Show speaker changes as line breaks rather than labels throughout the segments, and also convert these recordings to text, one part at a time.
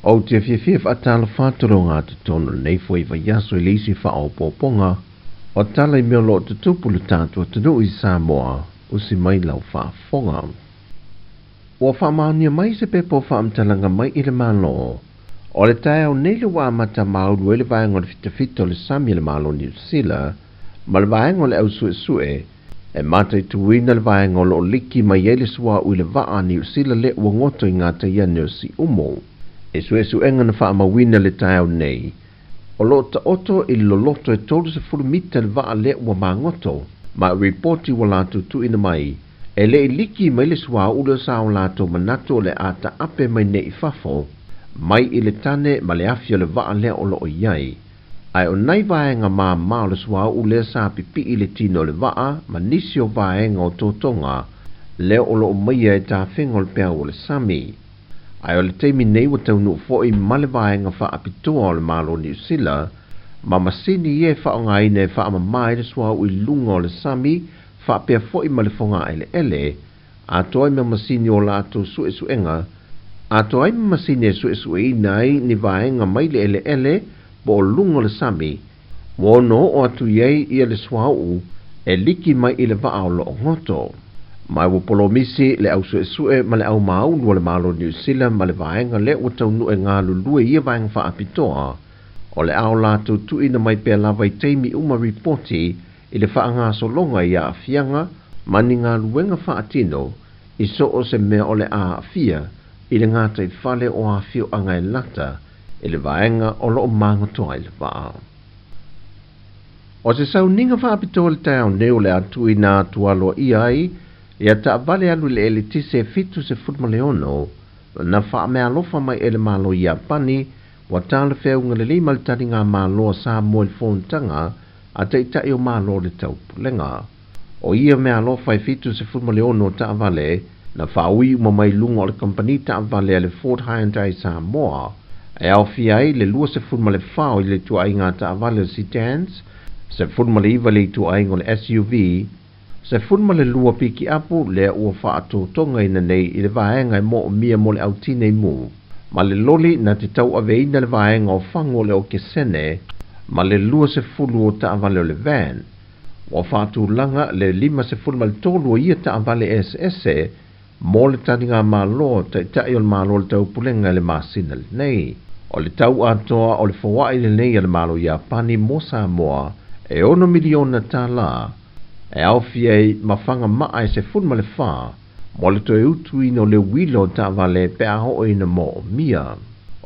Ou te fiafia faatalofa atu i le ogatotonu i lenei foi vaiaso i le isi faaopoopoga o tala i mea o lo o tutupu i le tatou atunuu i Samoa, usi mai lau faafofoga. Ua faamaonia mai se pepa o faamatalaga mai i le Malo o le taeao nei le ua amata maulu ai le vaega o le fitafita o le sami a le Malo o Niu Sila ma le vaega o le au suesue e mataituina le vaega o lo o liki mai ai le suauu i le vaa a Niu Sila lea ua goto i gatai ane o Siumu. I suesuega na faamauina i le taeao nei, o lo o taoto i le loloto e 30 mita le vaa lea ua magoto, ma e ripoti ua latou tuuina mai e le i liki mai le suauu lea sa o latou manatu o le a taape mai nei i fafo, mai i le tane ma le afi o le vaa lea o lo o i ai. Ae o nai vaega māmā o le suauu lea sa pipii i le tino o le vaa ma nisi o vaega o totoga lea o lo o maia e tafega o le peau o le sami. Ae o le taimi nei ua taunuu foi ma le vaega faapitoa o le Malo o Niu Sila ma masini ia e faaaogaina e faamama ai le suauu i luga o le sami faapea foi ma le fogaeleele atoa ai ma masini o latou suesuega, atoa ai ma masini e suesueina ai ni vaega mai le eleele po o luga o le sami, ua ono oo atu i ai ia le suauu e liki mai i le vaa o lo o goto. Ma ua polomisi le au suesue ma le au māulu o le Malo o Niu Sila ma le vaega lea ua taunuu e galulue i ia vaega faapitoa, o le a o latou tuuina mai pea lava i taimi uma ripoti i le faagasologa i aafiaga ma ni galuega faatino i so o se mea o le a aafia i le gataifale o afioaga e lata i le vaega o lo o magoto ai le vaa. O se sauniga faapitoa i le taeao nei o le a tuuina atu aloaia ai ia taavale alu i le eletise e 76 na faameaalofa mai e le Malo Iapani ua talafeauga lelei ma le taligamalo a Samoa i le Fonotaga a Taitai o Malo o le Taupulega. O ia meaalofa e 76 o taavale na faaui uma mai luga o le kamupani taavale a le Ford Hyundai Samoa, e aofia ai le 24 o le ituaiga taavale o le sedans, 19 le ituaiga o le SUV, 12 pikiapu lea ua faatotogaina nei i le vaega e moomia mo le au tinei mu, ma le loli na te tauaveina le vaega o fagu o le okesene ma le 20 o taavale o le van. Ua faatulaga le 53 o ia taavale eseese mo le taligamalo a Taitai o le Malo o le Taupulega i le masina lenei. O le tau atoa o le foai lenei a le Malo Iapani mo Samoa e $6 miliona tālā, e aofia ai ma fagamaa e 14 mo le toe utuina o le uila o taavale pe a oo ina moomia.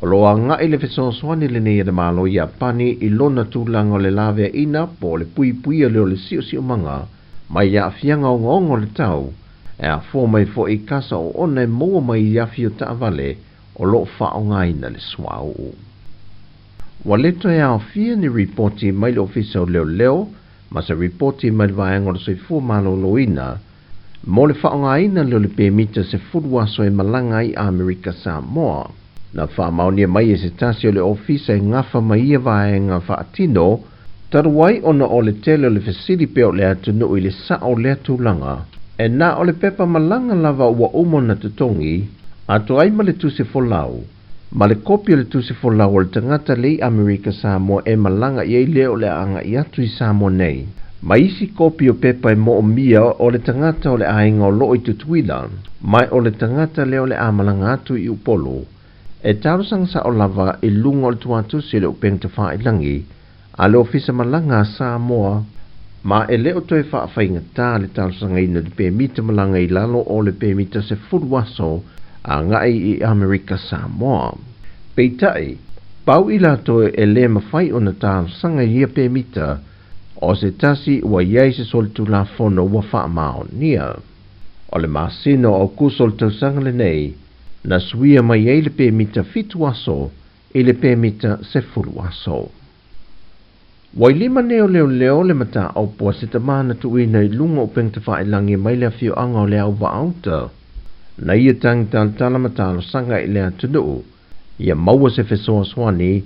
O lo o agai le fesoasoani lenei a le Malo Iapani i lona tulaga o le laveaiina po o le puipuia lea o le siosiomaga mai aafiaga ogaoga o le tau, e afua mai foi i kasa oona e maua mai i afi o taavale o lo o faaaogaina le suauu. Ua le toe aofia ni ripoti mai le Ofisa o Leoleo ma se ripoti mai le Vaega o le Soifua Maloloina mo le faaaogaina lea o le pemita 10 aso e malaga ai Amerika Samoa. Na faamaonia mai e se tasi o le ofisa e gafa ma ia vaega faatino, talu ai ona o le tele o le fesili pea o le atunuu i le sao o lea tulaga. E na o le pepa malaga lava ua uma ona totogi, atoa ai ma le tusi folau, ma le kopi o le tusi folau o le tagata le i Amerika Samoa e malaga i ai lea o le a agai atu i Samoa nei, ma isi kopi o pepa e moomia o le tagata o le aiga o lo o i Tutuila, ma o le tagata lea o le a malaga atu i Upolu. E talosaga sao lava i luga o le tuatusi o le upega tafailagi a le Ofisa Malaga a Samoa, ma e le o toe faafaigata le talosagaina o le pemita malaga i lalo o le pemita 10 aso agai i Amerika Samoa. Peitai, pau i latou e le mafai ona talosaga i ia pemita, o se tasi ua i ai se solitulafono ua faamaonia. O le masina o Aokuso o le tausaga lenei, na suia mai ai le pemita 7 aso i le pemita 10 aso. Ua i lima nei o leoleo le mataupu a se tama na tuuina i luga o upega tafailagi mai le afioaga o Leauvaauta. Na ia tagi talatala ma talosaga i le atunuu ia maua se fesoasoani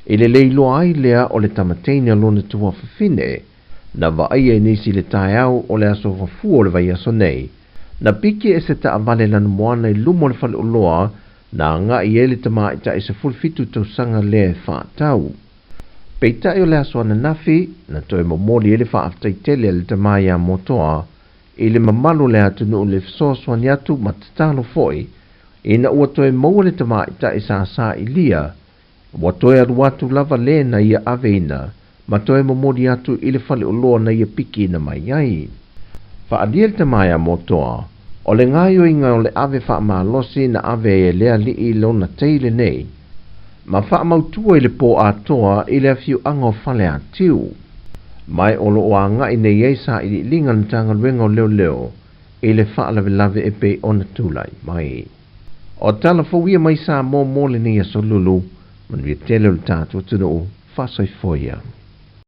i le le iloa ai lea o le tamateine o lona tuafafine na vaaia i nisi i le taeao o le aso fafua o le vaiaso nei. Na piki e se taavale lanumoana i luma o le faleoloa na agai ai le tamaitai 17 tausaga lea e faatau. Peitai o le aso ananafi, na toe momoli ai le faafetai tele a le tama ia Motoa i le mamalu o le atunuu i le fesoasoani atu ma tatalo foi ina ua toe maua le tamaitai sa sailia, ua toe alu atu lava le na ia aveina ma toe momoli atu i le faleoloa na ia pikiina mai ai. Faaalia le tama ia Motoa, o le gaoioiga o le ave faamalosi na ave ai e le alii lona tei lenei, ma faamautua i le pō atoa i le afioaga o Faleatiu. Ma o lo o agai nei ai sailiiliga a le Matagaluega o Leoleo i le faalavelave e pei ona tulai mai. O tala fou ia mai Samoa mo lenei aso lulu, manuia tele o le tatou atunuu, faasoifua ia.